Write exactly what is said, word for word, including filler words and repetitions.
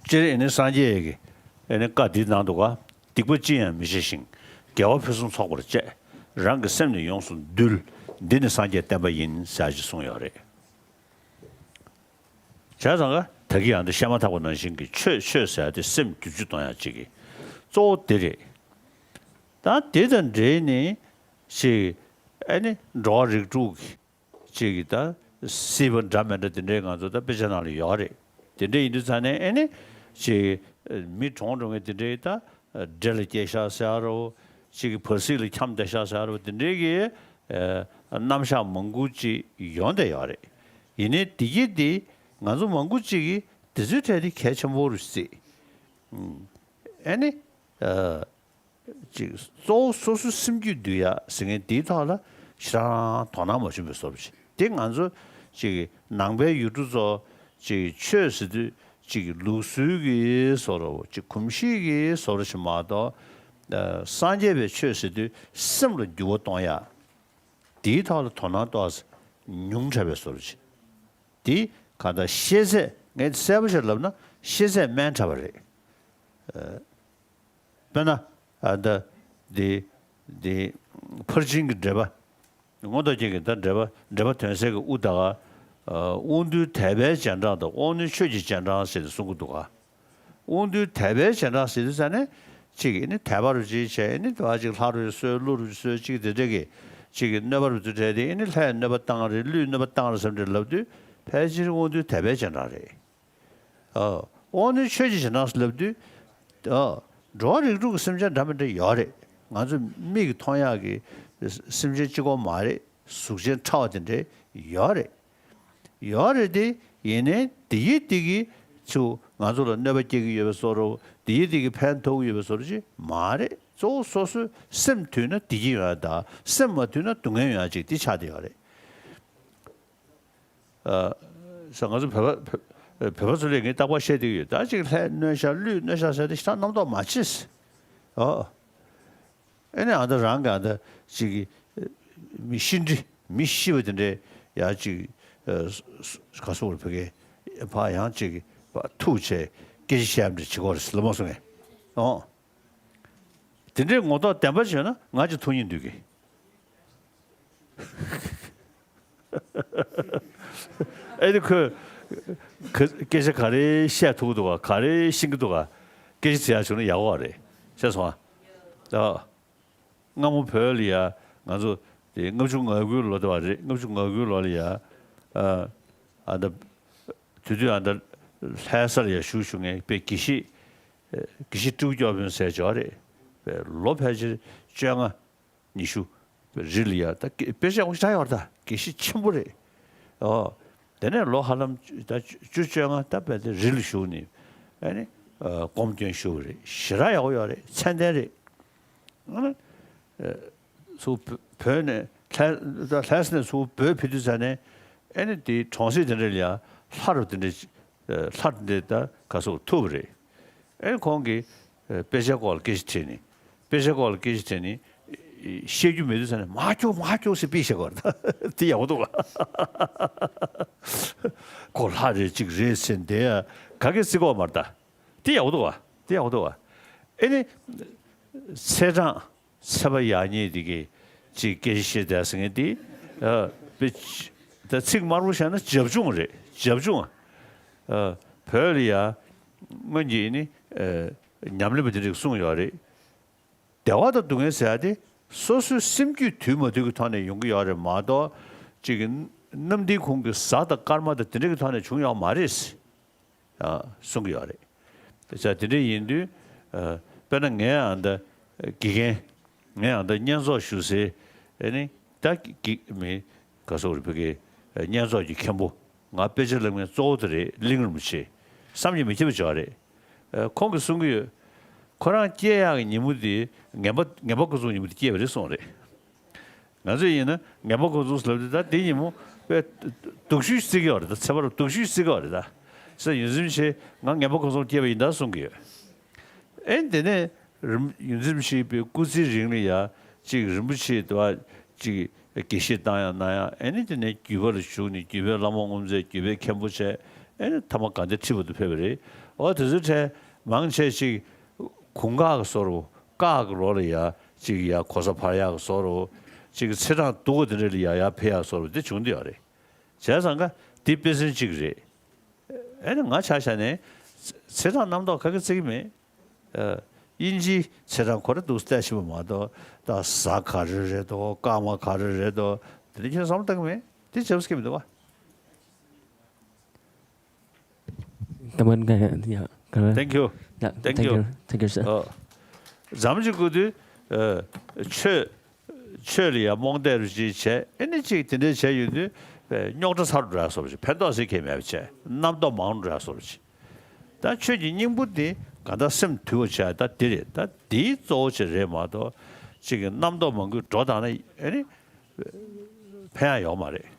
སྤྱིར་ཨེ་ནི་སངས་རྒྱས་ཀྱི་ཨེ་ནི་བཀའ་འདི་ནང་དུ་ག་སྡིག་པ་ཅི་ཡང་མི་བྱ་ཞིང་། དགེ་བ་ཕུན་སུམ་ཚོགས་པར་སྤྱད། རང་གི་སེམས་ནི་ཡོངས་སུ་འདུལ། འདི་ནི་སངས་རྒྱས་བསྟན་པ་ཡིན་ཟེར་ཅིག་གསུངས་ཡོད་རེད། བྱས་ཙང་ག་ད་གིན་ཡང་འདི་བཤད་མ་ཐག་པ་ནང་བཞིན་གྱི་ཆོས་ཆོས་ཟེར་ཏེ་སེམས་བསྒྱུར་བཅོས་གཏོང་ཡག་ཅིག་གི་གཙོ་བོ་འདི་རེད། ད་འདི་དང་འབྲེལ་ནས་ཅིག་ཨེ་ནི་འགྲོ་བ་རིགས་དྲུག་གི་ཅིག་གི་ད་སྲིད་པ་འདྲ་མི་འདྲ་དེ་འདྲའི་ང་ཚོ་ད་དཔེ་ཆ་ནང་ལ་ཡོད་རེད། དེ་འདྲ་ཡིན་དུས་ཙང་ནས་ཨེ་ནི་ཅིག་མི་གྲོངས་འགྲོ་མཁན་དེ་འདྲའི་ད་འདྲེ་ལ་སྐྱེས་ཤག་ཟེར་རོ། ཅིག་གི་བར་སྲིད་ལ་འཁྱམས་བསྡད་ཤག་ཟེར་རོ། དེ་འདྲའི་གི་རྣམ་གཞག་མང་པོ་ཅིག་ཡོང་བསྡད་ཡོད་རེད། ཡིན་ནའི་དེ་གི་དེ་ང་ཚོ་མང་པོ་ཅིག་གིས་དེ་ཚོའི་གྲས་དེ་གལ་ཆེན་པོ་རུ་བརྩིས། ཨེ་ནི། ཅིག་གཙོ་བོ་སོ་སོའི་སེམས་རྒྱུད་འདུལ་ཡ་ཟེར་མཁན་དེའི་ཐོག་ལ་ཞེ་དྲག་དོ་སྣང་མ་བྱུང་བའི་བཟོ་འདྲ་ཅིག་དེ་ང་ཚོ་ཅིག་ནང་པའི་ཡུལ་གྲུ་ཚོ་ཅིག་ཆོས་ཟེར་དུས་ཅིག་ལུགས་སྲོལ་གྱི་བཟོ་འདྲ་ཅིག་གོམས་གཤིས་ཀྱི་བཟོ་འདྲ་ཞིག་མ་གཏོགས། སངས་རྒྱས་པའི་ཆོས་ཟེར་དུས་སེམས་ལ་འགྱུར་བ་གཏོང་ཡ་དེའི་ཐོག་ལ་དོ་སྣང་ཏོག་ཙམ་ཉུང་དྲགས་པའི་བཟོ་འདྲ་ཅིག་དེ་གང་ལྟར་ཤེས་ཚད། ངས་གསལ་པོ་ཞིག་ལབ་ན་ཤེས་ཚད་དམན་དྲགས་པ་རེད། དཔེར་ན། ཨ་ད། འདི། འདི། ཕར་ཕྱིན་གྱི་འགྲེལ་པ། མངོན་རྟོགས་རྒྱན་གྱི་ད་འགྲེལ་པ་འགྲེལ་པ་དོན་གསལ་གྱི་དབུ་ད་ག་དབང་རྟུལ་དད་པའི་རྗེས་འབྲང་དང་དབང་རྣོན་ཆོས་ཀྱི་རྗེས་འབྲང་ཟེར་ཏེ་གསུང་གི་འདུག་ག་དབང་རྟུལ་དད་པའི་རྗེས་འབྲང་ཟེར་དུས་ཙ་ནས་གཅིག་གིས་ནི་དད་པ་རུ་གཅིག་བྱས་ནི་བ་གཅིག་ལྷ་རུ་གསོལ་ཀླུ་རུ་གསོལ་གཅིག་དེ་འདྲ་གི་གཅིག་གིས་གནོད་པ་རུ་གཅིག་བྱས་ཏེ་ནི་ལྷའི་གནོད་པ་བཏང་རེད། ཀླུའི་གནོད་པ་བཏང་རེད་བསམ་དེ་ལབ་དུས་ཕལ་ཆེར་དབང་རྟུལ་དད་པའི་རྗེས་འབྲང་རེད། ཨ། དབང་རྣོན་ཆོས་ཀྱི་རྗེས་འབྲང་ལབ་དུས། ཨ། འགྲོ་བ་རིགས་དྲུག་གི་སེམས་ཅན་འདྲ་མི་འདྲ་ཡོད་རེད། ང་ཚོ་མིག་གིས་མཐོང་ཡག་གི་སེམས་ཅན་གཅིག་པོ་མ་རེད། གཟུགས་ཅན་ཕྲ་བ་དེ་འདྲ་ཡོད་རེད། ཡོད་རེད་དེ། ཡིན་ནའི་དེ་ཡི་དེ་གི་ཚུ་ང་ཚོ་ལ་གནོད་པ་སྐྱེལ་གྱི་ཡོད་པའི་བཟོ་འདྲ། དེ་ཡི་དེ་གི་ཕན་ཐོགས་ཀྱི་ཡོད་པའི་བཟོ་འདྲ་ཅིག་མ་རེད། གཙོ་བོ་སོ་སོའི་སེམས་དུལ་ན་བདེ་སྐྱིད་ཡོང་ཡ་དང་སེམས་མ་དུལ་ན་སྡུག་བསྔལ་ཡོང་ཡ་ཅིག་དེ་ཆགས་བསྡད་ཡོད་རེད། ཨ། ས་ང་ཚོ་བོད་པ་བོད་བོད་པ་ཚོ་ལས་ངས་རྟག་པར་བཤད་བསྡད་ཀྱི་ཡོད། ད་ཅིག་ལྷའི་གནོད་ཤག་ཀླུའི་གནོད་ཤག་ཟེར་ཏེ་ཞེ་དྲག་རྣམ་རྟོག་མ་བྱེད། ཨོ། ཨེ་ནས་ཨ་ད་རང་གི་ཨ་ད་ཅིག་མི་ཤི་འདྲི་མི་ཤི་བ་དེ་འདྲའི་ཡ་ཅིག་ག་སོགས་བོད་སྐད་ཕ་ཡང་ཅིག་ཐུག་བྱས་སྐད་ཆ་བཤད་འདྲི་བྱེད་ཀྱི་ཡོད་རེད་ལབ་མ་སོང་ངས། ཨོ། དེ་འདྲའི་ངོ་ཐོག་བདེན་པ་བྱས་ན་ང་ཅིག་ཐུག་སྙིང་འདོད་ཀྱི། ཨེ་ནི་ཁོས་ག་སྐད་ཆ་ག་རེ་བཤད་ཐུབ་ཀྱི་འདུག་ག་ག་རེ་ཤེས་ཀྱི་འདུག་ག་སྐད་ཆ་དྲི་ཡག་བྱུང་ན་ཡག་པོ་རེད། ཤེས་སོང་ཨ། ཨ། སྔ་མོ་བོད་ལ་ཡ་ང་ཚོ་དེ་ལྔ་བཅུ་ང་དགུའི་ལོ་དེ་བ་རེད། ལྔ་བཅུ་ང་དགུའི་ལོ་ལ་ཡ། ཨ། ཨ་ད། དེ་དུས་ཨ་ད་ལྷ་ས་ལ་ཡ་བཞུགས་བཞུགས་མཁན་དཔེ་དགེ་བཤེས། དགེ་བཤེས་སྤྲེའུ་སྐྱབས་དཔོན་ཟེར་ཅིག་ཡོད་རེད། དཔེ་ལོ་ཕལ་ཆེར་བཅོ་ལྔ། ཉི་ཤུ། རི་ལ་ཡ་ད་དཔེ་ཆ་ཡག་པོ་ཞེ་དྲག་ཡོད་རེད། ད་དགེ་བཤེས་ཆེན་པོ་རེད། ཨོ། དེ་ནས་ལོ་ཧ་ལམ་ད་བཅུ་བཅོ་ལྔ་ད་དཔེ་དེ་རི་ལ་བཞུགས་ནས་ཨ་ནི་སྒོམ་སྐྱོན་ཞུ་བ་རེད། ཞེ་དྲག་ཡག་པོ་ཡོད་རེད། ཚད་ལྡན་རེད། ཨ་ནི་ཚུར་བོད་ནས་ལྷ་ལྷ་ས་ནས་ཚུར་བོད་ཕེབས་དུས་ཙ་ནས་ཨ་ནི་དེ་གྲོང་གསེབ་དེ་འདྲ་ལ་ཡ་ལྷ་རུ་དེ་འདྲ་ལྷ་དེ་འདྲ་ད་ག་སོགས་ཐུབ་པ་རེད། ཨེ་ཁོང་གིས་ཨེ་དཔེ་ཆའི་སྐོར་ལ་སྐད་ཆ་དྲིས་ནས། དཔེ་ཆའི་སྐོར་ལ་སྐད་ཆ་དྲིས་ནས། ཨེ་བཤད་རྒྱུ་མེད་དུས་ཙ་ནས་མར་རྒྱུགས་མར་རྒྱུགས་ཟེར་དཔེ་བཤད་དགོས་རེད་ད། དེ་ཡག་པོ་འདུག་ག་ཁོ་ལྷ་རེད་ཅིག་རེད་ཟེར་འདི་ཡ་ག་གེ་བརྩི་དགོས་མ་རེད་ད། དེ་ཡག་པོ་འདུག་ག་དེ་ཡག་པོ་འདུག་ག་ཨེ་ནི། ཚེས་གྲངས། ཚེས་པ་ཡག་ཉེས་དེ་གི་ཅིག་སྐད་ཆ་བཤད་བསྡད་ཟེར་མཁན་དེ། ཨ། དཔེ་ཆ་ད་ཚིག་དམར་པོ་བཤད་ན་བྱབ་ཆུང་རེད། བྱབ་ཆུང་། ཨ། བོད་ལ་ཡ་སྔོན་གྱི་ནི་ཨ་ཉམས་ལེན་པ་དེ་འདྲས་གསུངས་ཡོད་རེད། བདེ་བ་དང་སྡུག་བསྔལ་ཟེར་ཡ་དེ་སོ་སོའི་སེམས་རྒྱུད་དུལ་མ་དུལ་གྱི་ཐོག་ནས་ཡོང་གི་ཡོད་རེད་མ་གཏོགས་ཅིག་གནམ་ལྡིང་ཁུང་གི་གཟའ་དང་སྐར་མ་དང་དེ་འདྲས་ཀྱི་ཐོག་ནས་བྱུང་ཡོད་མ་རེད། ཨ། གསུང་གི་ཡོད་རེད། ད་དེ་འདྲ་ཡིན་དུས། ཨ། དཔེར་ན་ངའི་ཨ་ད་དགེ་རྒན། ངའི་ཨ་ད་བསྙེན་རྫོགས་ཞུ་སའི་ཨ་ནི་ད་དགེ་མི་ག་སོགས་རེད་བོད་ཀྱི་བསྙེན་རྫོགས་ཀྱི་མཁན་པོ། ང་དཔེ་ཆ་བསླབ་མཁན་གཙོ་བོ་དེ་རེད། གླིང་རིན་པོ་ཆེ། བསམ་གྱིས་མི་ཁྱབ་པ་ཅིག་ཡོད་རེད། ཨ། ཁོང་གིས་གསུང་གི་ཡོད། ཁོ་རང་སྐྱེས་ཡག་གི་ཉིན་མོ་དེ་ངན་པ་ངན་པ་ཀུན་བཟང་ཉིན་མོ་དེ་སྐྱེས་པ་རེད་གསུངས་རེད། ང་ཚོས་ཡིན་ན་ངན་པ་ཀུན་བཟང་ཟེར་ལབ་དུས་ད་དེ་ཉིན་མོ་དཔེ་སྡུག་ཤོས་བརྩི་གི་ཡོད་རེད། ད་ཚེ་དཔག་རུ་སྡུག་ཤོས་བརྩི་གི་ཡོད་རེད། ད་ས་ཡོངས་འཛིན་ཆེ་ང་ངན་པ་ཀུན་བཟང་སྐྱེས་པ་ཡིན་ད་གསུང་གི་ཡོད། ཨེ་དེ་ནས་རིམ་ཡོངས་འཛིན་ཆེ་པའི་སྐུ་ཚེའི་རིང་ལ་ཡ་གཅིག་རིན་པོ་ཆེ་དུ་བ་གཅིག་དགེ་བཤེས་བཏང་ཡང་གནང་ཡང་ཨེ་ནི་དེ་ནས་བརྒྱུད་པ་ལ་ཞུགས་ནས་བརྒྱུད་པའི་བླ་མ་དབུ་མཛད་བརྒྱུད་པའི་མཁན་པོ་བྱས་ཨེ་ནི་ཐ་མ་དགའ་ལྡན་ཁྲི་པ་དུ་ཕེབས་པ་རེད། འོ་དེ་ཚོའི་གྲས་མང་ཆེ་ཅིག་དགུན་ཁ་གི་བཟོ་འདྲ་སྐག་གི་ལོ་ལ་ཡ་ཅིག་ཡ་གོ་ས་འཕར་ཡག་གི་བཟོ་འདྲ་ཅིག་ཚེས་གྲངས་སྡུག་ག་དེ་འདྲ་ལ་ཡ་ཡ་འཕེལ་ཡག་བཟོ་འདྲ་དེ་བྱུང་བསྡད་ཡོད་རེད། བྱས་ཙང་ཀ་འདི་དཔེ་མཚོན་གཅིག་རེད། ཨེ་ནི་ང་ཆ་བཞག་ནས་ཚེས་གྲངས་རྣམ་རྟོག་ག་གེ་བརྩི་གི་མེད། ཨ། དབྱིན་ཇིའི་ཚེས་གྲངས་ཁོ་རང་འདུག་བལྟས་ཤེས་པ་མ་གཏོགས། ད་གཟའ་ག་རེ་རེད་འདུག་སྐར་མ་ག་རེ་རེད་འདུག་དེ་འདྲ་ཁྱོད་བསམ་བློ་བཏང་གི་མེད། དེ་བྱེད་པ་སྐྱིད་མི་འདུག་བ། ད་མར་ཡ་ག་རེ། Thank you. Yeah, thank you. Thank you, sir. ཨོ། མཚམས་ཅིག་སྐབས་དུས། ཨ། ཆོས་ཆོས་ལ་ཡ་རྨོངས་དད་རུ་ཅིག་བྱས། ཨེ་ནི་ཅིག་དེ་འདྲ་བྱས་ཡོང་དུས་རྙོག་དྲ་ཚ་རུ་འགྲོ་ཡ་བཟོ་འདྲ་ཅིག་ཕན་ཐོགས་ཟེར་མཁན་མེད་པ་བྱས། རྣམ་རྟོག་མང་རུ་འགྲོ་ཡ་བཟོ་འདྲ་ཅིག་ད་ཆོས་ཀྱི་སྙིང་པོ་འདི་གང་ལྟར་སེམས་དུལ་བ་བྱས། ད་འདི་རེད། ད་འདིའི་གཙོ་བོ་ཅིག་རེད་མ་གཏོགས། ཅིག་གི་རྣམ་རྟོག་མང་པོས་འགྲོ་བཏང་ན་ཨེ་ནི་ཕན་ཡག་ཡོད་མ་རེད།